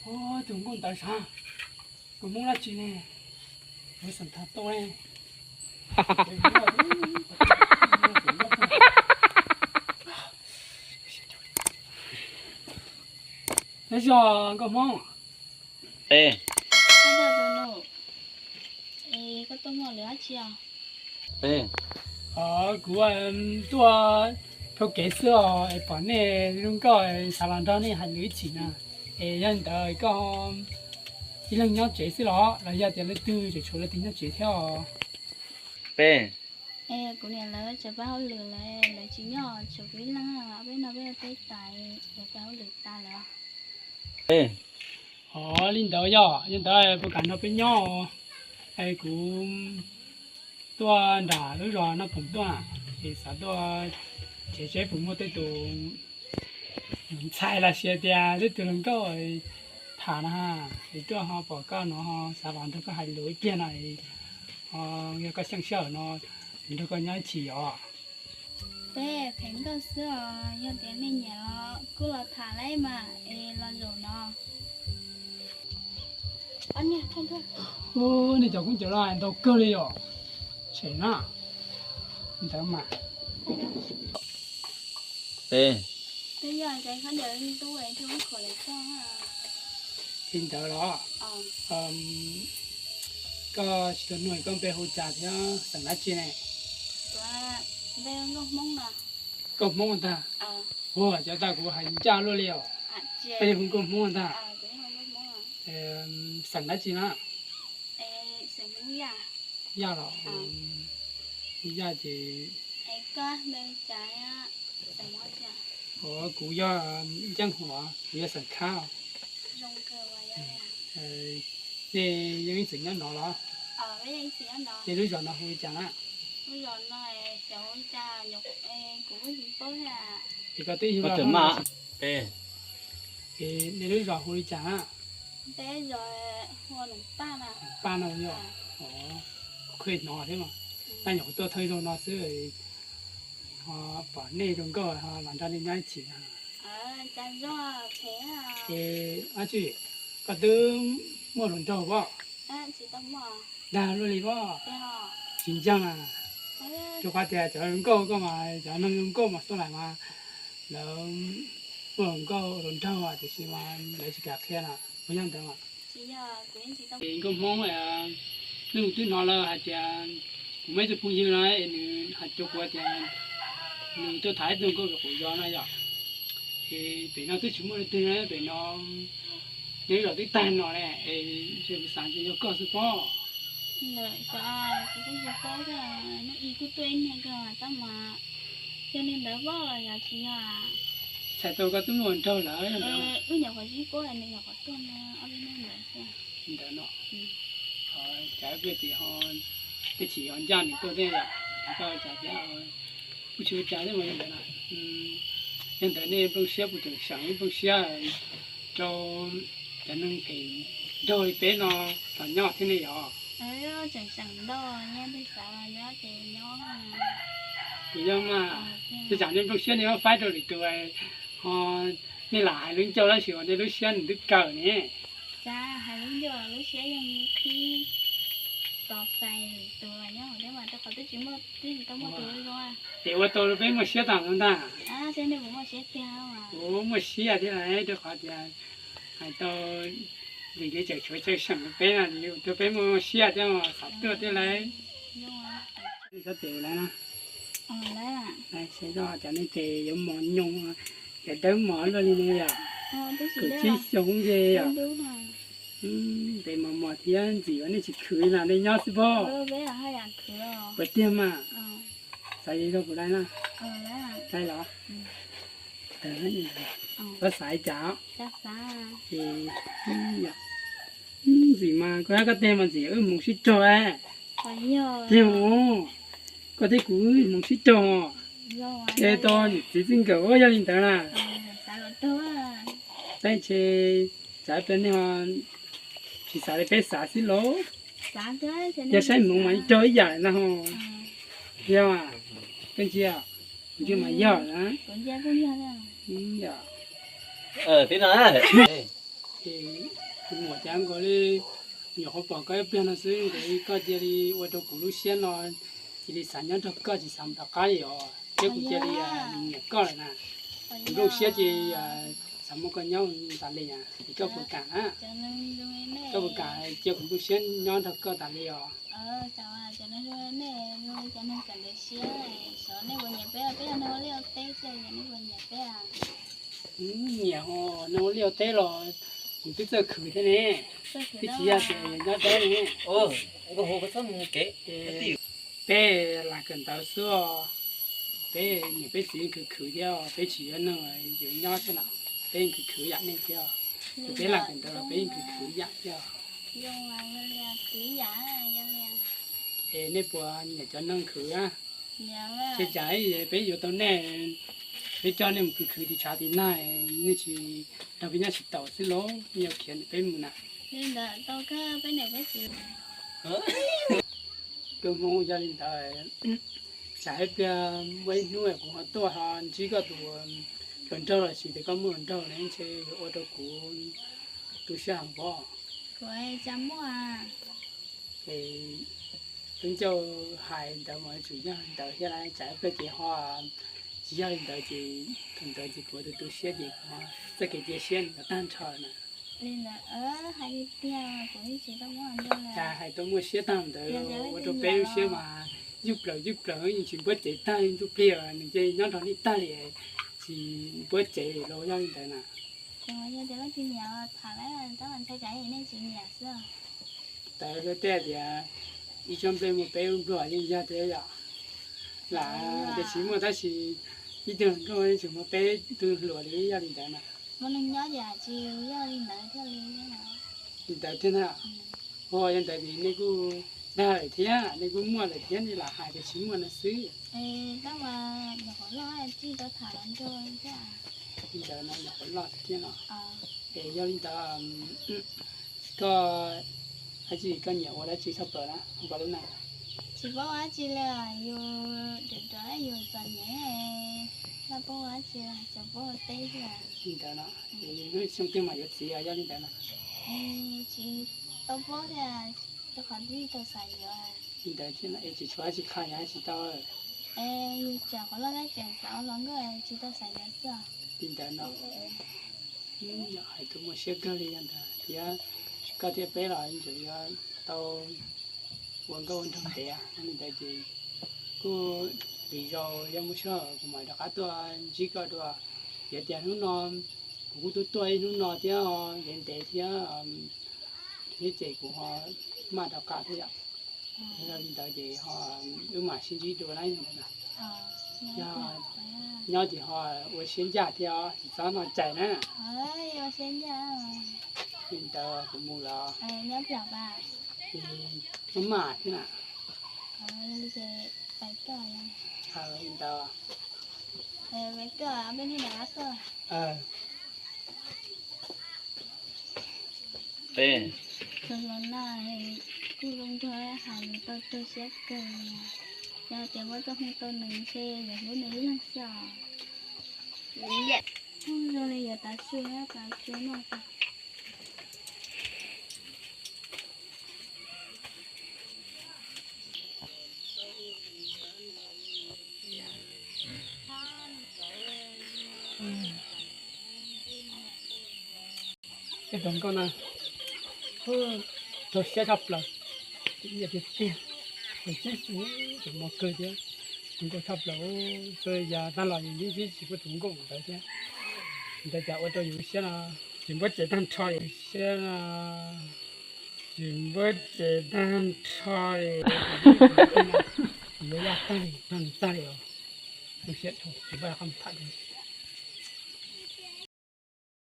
Tus nkauj ntawd sav, tus Hmoob dab tsi ne? Kuv xav tham tau ne. Nyob zoo nkauj Hmoob. Tus nus, es koj tuaj muaj lus dab tsi os? Kuv tuaj dhau kev xwb os, es pom nej zoo nkauj xav los nrog nej hais lus ib chim na. Es yog li ntawd koj ib leeg nyob tsev xwb los, los yog tias leej twg tseem tshuav leej twg nyob tsev thiab os? Kuv niam lawv tseem pab hauj lwm lawm, lawv tsis nyob, tshuav kuv ib leeg, peb no peb ua teb tas, lawv pab hauj lwm tas lawm. Os, li ntawd yog, yog ntawd puas kam nrog peb nyob? Es kuv tuaj nram lub zos Naj Poom tuaj, es xav tuaj tsev seb puas muaj tej tus ntxhais los sis tias tej tus hluas nkauj tham na, es tuaj ho pom koj no xav los nrog koj hais lus ib pliag no, yog koj xyeej sij hawm no, nrog koj nyob ib chim os. Peb phem nkauj xwb os, yog tias nej nyiam los kuj los tham lauj mas, es los zaum no. Nej cov koob cov laj ntau kawg li os. Tshem na. Ntawd mas. Li ntawd los? Koj tsis tau nug koj npe hu cas thiab xeem dab tsi ne? Nkauj Hmoob ntag. Ua cas tau kuv hais ncaj luaj li os. Koj yeej hu Nkauj Hmoob ntag. Xeem dab tsi na? Yaj los? Yaj ces, ua kuv yog Nceeb Huam, kuv yog xeem Khab. Nej yeej ib txwm nyob no los? Nej lub zos no hu li cas na? Es koj twb yug los, nej lub zos hu li cas na? Paj no yog. Kuv hnov thiab mas, tab nyuam qhuv tuaj thawj zaug no xwb, ho pom nej zoo nkauj ho los nrog nej nyob ib chim. Es dab tsi, koj twb muaj hluas nraug pob? Dag luaj li pob. Tsis ntseeg a. Rau qhov tias cov zoo nkauj koj mas, cov neeg zoo nkauj mas xub lais mas lawv muaj hluas nkauj hluas nraug tiam sis mas lawv tsis kam qhia na, puas yog ntawd? Es Nkauj Hmoob, nej twb hnov lawm hais tias kuv muaj ib tug phooj ywg no es nws hais rau kuv tias nws tuaj tham ib tug nkauj pem quav zos no yom. Es pem no twb tsis muaj leej twg na, pem no nej lub zos twb tag no ne, es ntshe kuv xav ntshe yog koj xwb pob. Kuv kuj tsis paub thiab, hnub ib kuj tuaj ib niag kawg tab mas yog niag ntawd pob los yog tsis yog. Txhais tau koj twb muaj hluas nraug lawm. Wb nyuam qhuav sib paub, nws nyuam qhuav tuaj no ob peb hnub ntawd xwb. Ntawd no, cas ib pliag ces ho tej chim ho ncaj nws tuaj thiab yom, koj cas thiab. Kuj tsis ua cas thiab mas yog ntawd na. Yog ntawd nej nplooj siab puas tseem seem ib nplooj siab rau cov neeg phem nraug li peb no los nyob thiab ne yom? Kuv yog mas, tej tsam nej nplooj siab nej muab faib rau lwm tus, ho nej lam hais lub ncauj tab sis uas nej lub siab nws twb kawg ne. Es ua tau rau peb muaj siab tag ntag. Kuv muaj siab thiab lawm rau qhov tias hais tau vim li tseem tshuav tseem seem rau peb na, rau peb muaj siab thiab xav tuaj thiab lawm. Sab tes lawm na. Saib cov nej tes yuav mos nyoos, cov dawb mos luaj li ne yom. Kaum tsib xyoo ze yom. Tes mos mos thiab ntxim uas nej tsis khwv na, nej nyob xwb pob. Puas tiag mas? Xav yog kuv lawm na. Lawm los? Koj xav li cas? Ces ntxim mas koj hab koj teg mas ntxim wb mus sib raug. Tiag os, koj thiab kuv wb mus sib raug. Ces tau niam txiv txij nkawm ua yog li ntawd na. Tab sis tsam ib pliag nej ho tsis xav li peb xav xwb lauj. Yog saib hmoov mas ib raug ib yam na ho. Yog, koj ntsia, kuv ntsia mas yog na. Yog. Ces tus muam cas nkaus li nyuam qhuav pom koj ib pliag no xwb nkaus li koj cia li ua rau kuv lub siab no cia li xav nyob nrog koj tsis xav mus rov qab li os. Thiab kuv cia li nyiam koj lawm na. Kuv nplooj siab ces xav muab koj nyob tas li na. Es koj puas kam na? Koj puas kam cia kuv nplooj siab nyob nrog koj tas li os? Nyiam, neeg ua liaj ua teb los kuv twb txawj khwv thiab ne, twb tsis yog tias nyob deb ne. Peb lam kawm ntawv xwb os. Peb niam peb txiv yeej khwv khwv thiab, peb tsis yog neeg yuav nyob thiab no, peb yeej khwv khwv yam nej thiab. Ces peb lam kawm ntawv los peb yeej khwv khwv yam thiab. Es nej puas nyiam cov neeg khwv? Ces cas peb yuav tau nej, peb coj nej mus khwv khwv tim tshav tim nag, nej tsis nrog peb nyob tsis taus xwb los nej yuav khiav peb mus na. Tus Hmoob, yog li ntawd, tsam ib pliag muaj ib hnub kuv ho tuaj ho ntsib koj tus hluas nraug los sis tias koj muaj hluas nraug ne, ntshe yuav ua rau kuv tu siab heev pob. Tub Ncauj hais ntawd mas tsuas yog li ntawd thiab lauj, tsam ib pliag ces ho tsis yog li ntawd ces thaum ntawd ces kuv tus tu siab ces kuv txoj kev cia siab nws tag nrho na. Hais tuaj muaj siab tag ntawd ua rau peb lub siab mas yug plaws yug plaws yeej tsis npuab cev tag ntug pliag nws ces nyob nrog nej tag li, tsis npuab cev los yog li ntawd na. Tawd luag tej tias ib tsob nplej muaj peb lub npluag yeej yog thiab yom. Lam tias tsis muaj tab sis ib tug hluas nkauj yeej tsis muaj peb tug hluas li yog li ntawd na. Li ntawd thiab na. Ua yog ntawd ces nej kuj dag lawm thiab, nej kuj muaj lawm thiab, nej lam hais tias tsis muaj no xwb. Li ntawd no nyuam qhuav loj thiab no. Es yog li ntawd koj, dab tsi koj nyiam ua dab tsi tshaj plaws na, koj lub neej? Tsis paub ua dab tsi li, yus ruam ruam yus txom nyem, tsis paub ua dab tsi, tsuas paub ua teb xwb. Li ntawd no, hnub xyoo twg mas yuav txiv os, yog li ntawd no. Tsis tau paub thiab, rau qhov twb tsis tau xav yuav. Li ntawd thiab no es tsis tshuav dab tsi qha yus tsis tau. Es yus tseem qhuav loj thiab tseem xav ua hluas nkauj tsis tau xav yuav xwb. Li ntawd no, hais tau muaj siab kawg li yog ntawd thiab. Koj thiab peb los ntseem yuav tau ua nkauj ua nraug ntev, yog li ntawd ces kuj lwm zaus yog muaj sij hawm kuv mam rov qab tuaj ntsib koj dua. Yog tias hnub no kuv kuj tuaj tuaj ib hnub no thiab, ntev ntev thiab, thiab ces kuv ho maj rov qab thiab yom. Yog li ntawd ces ho wb mam sib ntsib dua na. Yog nyob ces ho ua siab ncaj thiab os, tsis txhob noj cai na. Li ntawd kuv mus los, maj maj thiab na. Li ntawd. Txog los no kuj zoo nraug hais nws tau raug siab kawg. Yog tias muab txoj hmoo tau nws ntshe yuav hlub nws ib leeg xwb os. Zoo li yuav tav su, tav su no. Tus hluas nkauj no raug siab tshaj plaws, tiag tiag, tus tsis xis tus mos kawg thiab. Tus hluas nkauj tshaj plaws, txawm yog tag los yus yeej ntsib tsis pub tus hluas nkauj ntawd thiab. Ntawd cas ua rau yus siab no tsis npuab cev tag nrho li, siab no tsis npuab cev tag nrho li. Yuav yaj tag li, nrog nws tag li os. Tus siab dhau tsis npuab qab tham li.